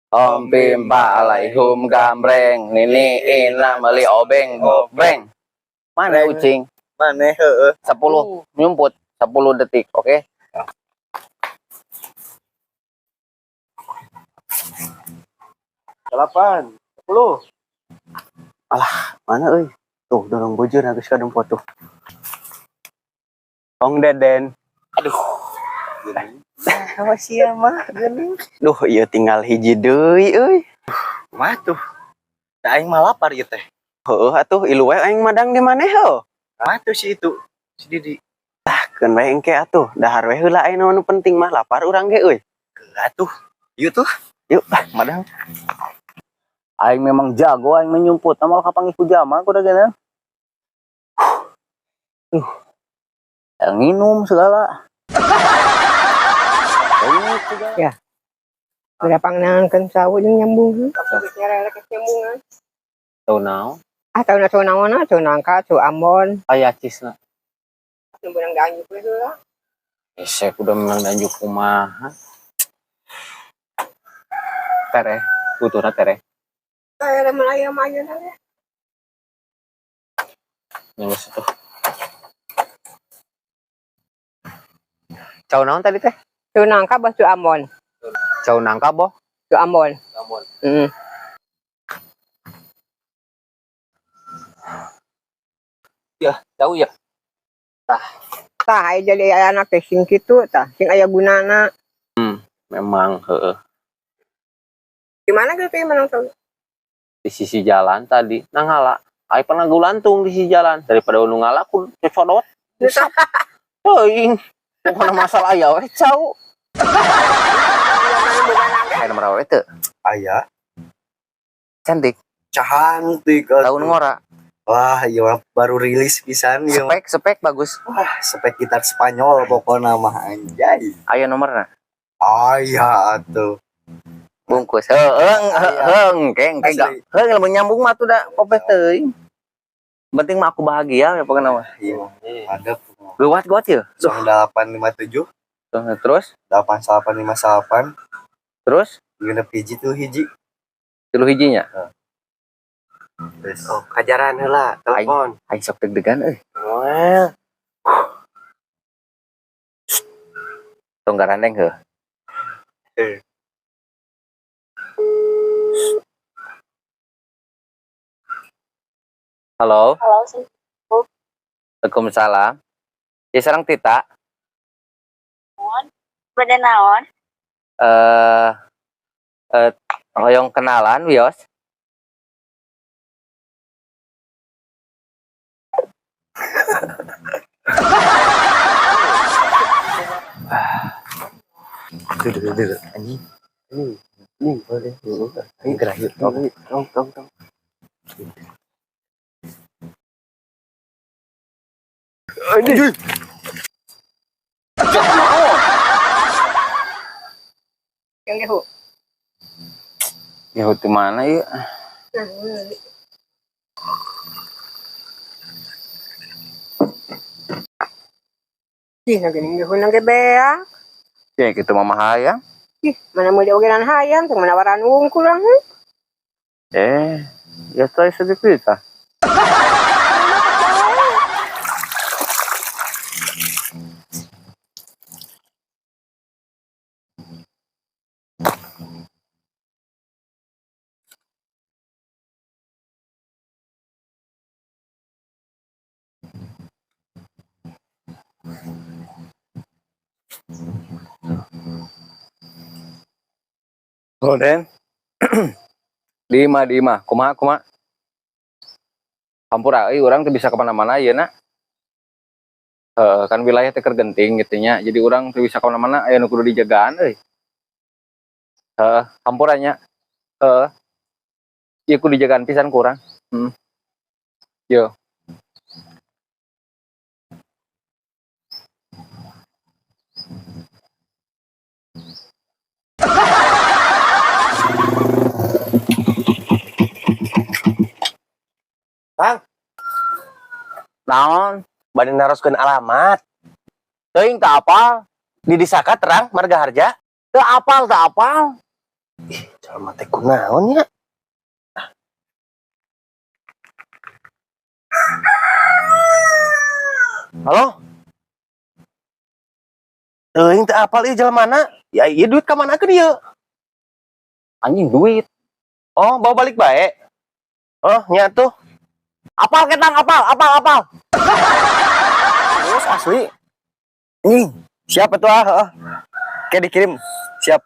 Om pimpa alaihum gambreng nini ina meli obeng gobreng. Mana Breng. ucing? Mana heeh. 10 nyumput 10 detik, oke? 8, 10. Mana euy? Tuh dorong bujur geus kadempot tuh. Ong Deden. Aduh. Nah, sia mah geuning. Duh, ieu tinggal hiji deui euy. Mah tuh. Da aing mah lapar ieu teh. Heueuh atuh ilu we aing madang di maneh heuh. Mah tuh si itu. Si Didi. Keun we engke atuh, dahar we heula aing nu penting mah lapar urang ge euy. Atuh. Ieu tuh. Yuk, Madang. Aing memang jago aing menyumput. Amal kapanggih ku jama ku da geunan. Duh. Yang nginum segala. Ini segala. Berapa nangkeun sawu jeung nyambung. Nyambungan. Tahu naon? Ah tahu na naon tahu nangka tahu Ambon. Aya cisna. Nu beunang dianjuk we heula. Esek udah menang danjuk kumaha. Tere, butuhna tere. Teh mun aya mah ayeuna ge. Nyelus itu. Cau naon tadi teh? Tahu nangka bah tahu Ambon. Cau nangka boh. Tahu Ambon. Ambon. Heeh. Ya, jauh ya. Tah aya jadi aya anak teh sing kitu tah, sing aya gunana. Memang heeh. Di mana gitu teh menang tahu? Di sisi jalan tadi nang ngala. Ai pernah gulantung di sisi jalan daripada nu ngala ku cocodot. Teuing. Pokona masalah aya we cau. Aya nomor awewe teu? Aya. Cantik. Cantik atuh. Tahun ngora. Wah, ieu mah baru rilis pisan ieu mah. Spek spek bagus. Wah, spek gitar Spanyol pokona mah anjay. Aya nomorna. Aya atuh. Bungkus. Heeh, heeh, engke engke gak. Asli. Heuh, lamun nyambung mah tuh da popeh teuing. Penting mah aku bahagia ya pokoknya mah. Iya, madep. Geuwat-geuwat ya. 0857 Terus 8858 terus genep hiji tuh hiji. tilu hijinya. Terus. Oh, kajaran heula, telepon. Aing sok deg-degan euy. Wah, Tong garandeng heuh. Eh. Halo, Halo, Assalamualaikum. Waalaikumsalam. Ya sareng Tita. Bade naon? Eh eh hoyong kenalan wios. Duh, duh, duh, anjing. ini boleh. Aing gerak yuk. Tong tong tong. Anjing. Yang gehu. Ya di mana ieu? Ih, na geuning gehu na ge beak. Ya kitu mah hayang. Ih, mana mau diogenan hayang teh menawaran wungkul lah. Eh, ya saya sedikit kita. Oh, Den. Di imah. Kumaha, kumaha? Hampura euy urang teu bisa kemana-mana ieu na. Heeh, kan wilayah teh keur genting gitu nya. Jadi urang teu bisa kemana-mana aya nu kudu dijagaan euy. Heeh, hampura nya. Heeh. Ieu kudu dijagaan pisan ku urang. Heeh. Yo. Kang. Naon? Bade naroskeun alamat. Teuing teu apal. Di Disaka terang Marga Harja. Teu apal, teu apal. Ih, Jalma teh kunaon ya? Ah. Halo? Teuing teu apal ieu jalmana? Ya ieu duit ka manakeun ieu? Anjing duit. Oh, bawa balik bae. Oh, nya tuh. Apal ketang, apal, apal, apal. Terus asli. Nih, siapa tuh ah? Heeh. Kayak dikirim. Siap.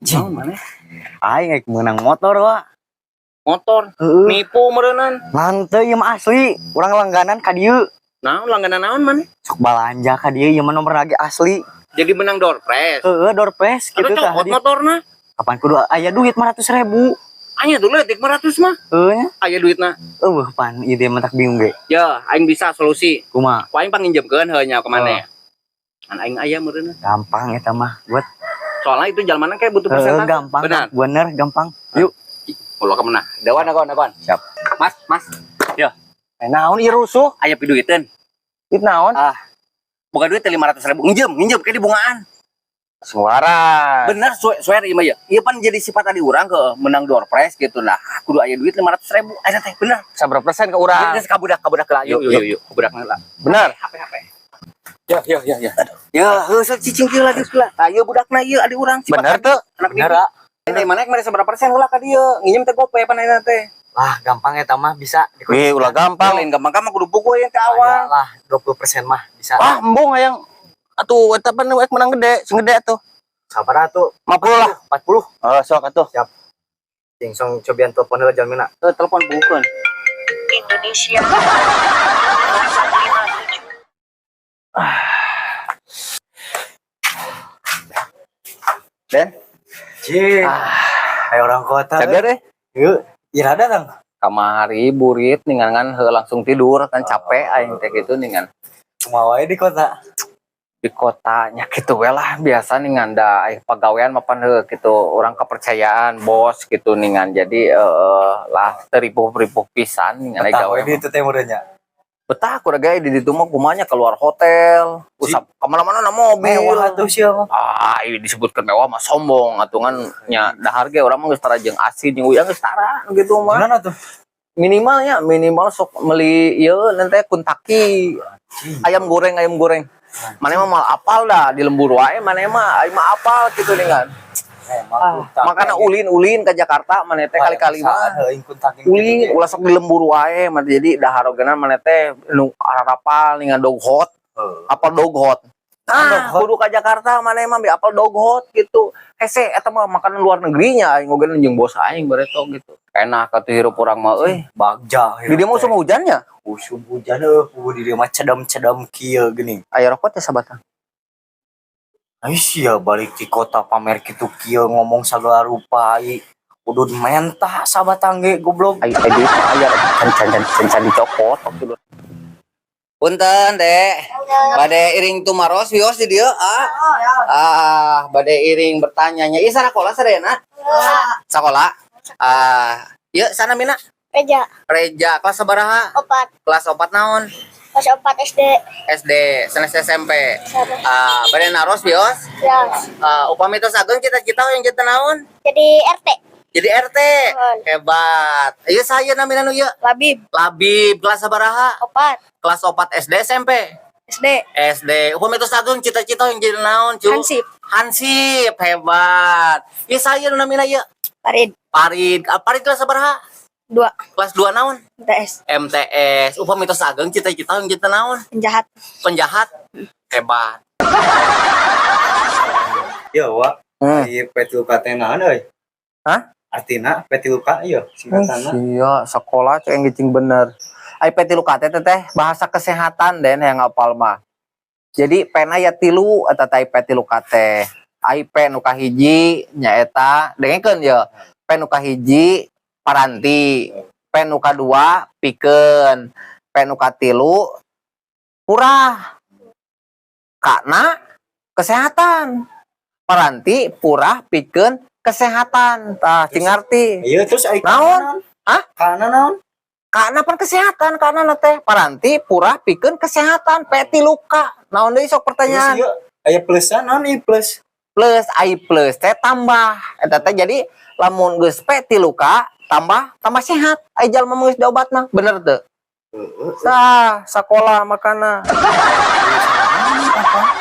Jing, mana? Aing rek meunang motor wa. Motor. Heeh. Nipu meureunan. Manteu ieu mah asli. Urang langganan ka dieu. Naon langganan naon mana? Sok balanja ka dieu ieu mah nomor lagi asli. Jadi menang doorprize. Heeh, doorprize Aduh gitu tah. copot motorna. Kapan kudu aya duit 500.000. Anya dulu leutik 500 mah. Heuh nya. Aya duitna. Eueuh pan ieu teh mentak bingung ge. Ya, aing bisa solusi. Kumaha? Ku aing panginjemkeun heuh nya ka maneh. Kan aing aya meureunna. Gampang eta mah buat Soalnya itu jalmana kayak butuh heeh persentase. gampang. Benar. Bener gampang. Yuk. Ulah ka mana? Dawan dawan dawan. Siap. Mas, mas. Ya, Eh, naon ieu rusuh? aya piduiteun. Itu naon? Ah. Boga duit teh 500.000. Nginjem, nginjem kayak di bungaan. Suara. Bener swear ieu mah ya. Ieu pan jadi sifat tadi urang ke menang doorprize gitu nah. Kudu aya duit 500.000. Aya teh bener. Saberapa persen ke urang? Geus ka budak ka budak lah. Yuk yuk yuk, yuk. Ka budak lah. Bener. HP HP. Ya ya ya ya. Ya, heuh sok cicing kieu lagi lah. Tah ieu budakna ieu adi urang sifat Bener tuh. anak Bener, didik. Ini mana kemarin seberapa persen ulah ka dieu? Nginjem teh gope pan ayeuna teh. Lah gampang eta mah bisa. Wih, ulah gampang. Lain gampang mah kudu buku yang ke Aya awal. lah 20% mah bisa. Ah, embung hayang atuh eta pan rek menang gede, sing gede atuh. Sabar atuh. 50 lah. 40. Oh, sok atuh. Cing song cobian telepon heula jalmina. Eh, telepon bukan. Indonesia 857. Den, Cing. Ayo orang kota. cager deh. Yuk, ira datang. Kamari burit ningan heuh langsung tidur kan capek aing teh gitu ningan. Kumaha wae di kota. Di kotanya gitu we lah biasa ningan da aing pagawean mapan heuh gitu orang kepercayaan bos gitu ningan jadi lah teripuh-ripuh pisan ningan aya Betah gawe. we di itu teh meureun nya. Betah aku udah di ditu mah kumanya keluar hotel, usap kemana-mana na mobil. Mewah atuh sia mah. Ah, ini disebutkan mewah mah sombong atungan nya dahar ge urang mah geus tara jeung asin jeung uyang geus tara gitu mah. Gimana tuh? Minimalnya minimal sok meli ieu nanti Kentucky ayam goreng ayam goreng. Mana mah mal apal dah di lembur wae mana mah aing mah apal gitu dengan. Memang Makana ulin-ulin ke Jakarta mana teh kali-kali mah. Ulin ulah sok di lembur wae mah jadi dahar ogena mana teh nu arapal ningan dog hot. Apal dog hot. Ah, kudu ka Jakarta mana mah be apal dog hot gitu. Hese eta mah makanan luar negerinya aing oge jeung bos aing bareto gitu. Enak atuh hirup urang mah euy. Bagja. Di dieu mah usum hujannya. Usum hujan eueuh, di dieu mah cedam-cedam kieu geuning. Aya rokok teh sabatang. Ai sia balik di kota pamer kitu kieu ngomong sagala rupa ai. Udud mentah sabatang ge goblok. Ai ai duit mah aya can can can can, can dicokot gitu. Punten, Dek. Bade iring tumaros wios di dieu, ah. Ah, bade iring bertanyanya. Ieu sakola sadayana? Sakola. Ah, ieu sana mina Reja, Reja kelas sabaraha? 4, Kelas 4 naon? kelas 4 SD. SD, sanes SMP. Sama. Ah, bade naros wios? Ya, Ah, upami tos ageng cita-cita yang jadi naon? jadi RT. Jadi RT. Mohon. Hebat. Ieu saya namina nu ieu? Labib, Labib kelas sabaraha? 4 Kelas 4 SD SMP. SD. SD. Upami tos ageng cita-cita yang jadi naon, cu? Hansip. Hansip, hebat. Ieu saya nu namina ieu? Farid, Parid. Ah, Parid kelas sabaraha? 2 Kelas 2 naon? MTS. MTS. Upami tos ageng cita-cita yang jadi naon? Penjahat. Penjahat. Hebat. Yo, wa. Ieu P3K teh naon euy? Hah? Artina P3K ieu singkatanna. Iya, sekolah cek yang gicing bener. Ai P3K teh teh bahasa kesehatan den yang ngapal mah. Jadi pena ya tilu eta teh P3K teh. Ai P nu kahiji nyaeta dengekeun ye. P nu kahiji paranti. P nu kadua pikeun. P nu katilu purah. Kana kesehatan. Paranti, purah, pikeun, kesehatan. Tah, cing ngarti. Iya terus ai Naon? Hah? Kana naon? Karena pan kesehatan, karena teh paranti, purah, pikeun, kesehatan, peti luka. Naon deui sok Terus pertanyaan? ieu aya plusan naon ieu plus? Plus ai plus teh tambah. Eta teh jadi Lamun geus P 3K tambah tambah sehat. Ai jalma mah geus diobat mah, bener teu? Heeh. Sah, sakola makana. Apa?